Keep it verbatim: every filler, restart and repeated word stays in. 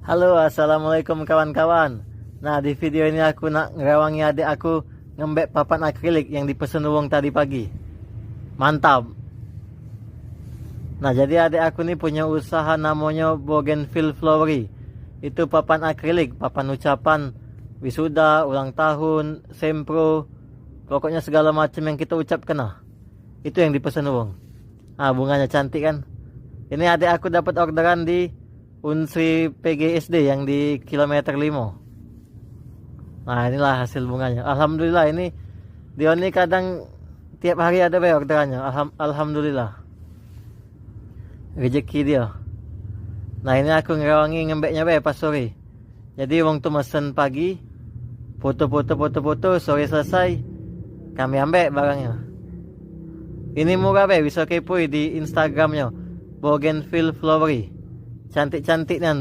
Halo, assalamualaikum kawan-kawan. Nah, di video ini aku nak ngerawangi adek aku ngembek papan akrilik yang dipesen wong tadi pagi. Mantap. Nah, jadi adek aku ni punya usaha namonyo Bougainville Flowery. Itu papan akrilik, papan ucapan wisuda, ulang tahun, sempro, pokoknyo segalo macem yang kito ucapke nah. Itu yang dipesen wong. Ah, bunganyo cantik kan? Ini adek aku dapat orderan di Unsri P G S D yang di kilometer limo. Nah, inilah hasil bunganyo. Alhamdulillah, ini dio ni kadang tiap hari ado be orderannyo. Alham-, alhamdulillah. Rezeki dio. Nah, ini aku ngerawangi ngembeknyo be pas sore. Jadi wong tu mesen pagi, foto-foto, foto-foto, sore selesai, kami ambek barangnyo. Ini murah be, biso kepoi di Instagramnyo, Bougainville Flowery. Cantik-cantik nian